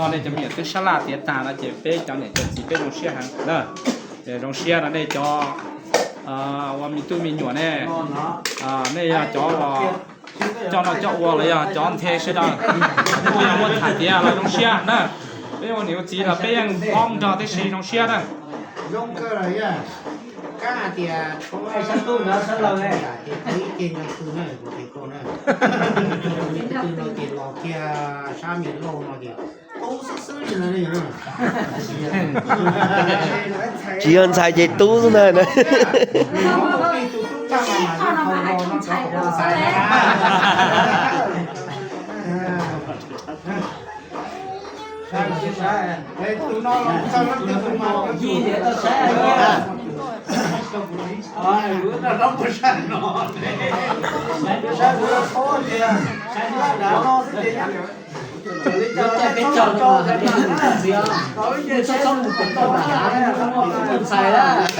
Txog nej cov me nyuam twb sab laj tiav tag no ces peb cov niam cov txiv peb zoo siab heev na. Ces zoo siab no nej cov ua me tub me nyuam ne, nej yog cov coj noj coj ua los yog cov nthe sawv daws, kuj yog muab tham tiav los zoo siab na. Peb ua niam ua txiv los peb yeej paub nrog tib si zoo siab na. Kab hais tias, tsis yog ntxhais ces tub xwb ntag. Ntxhais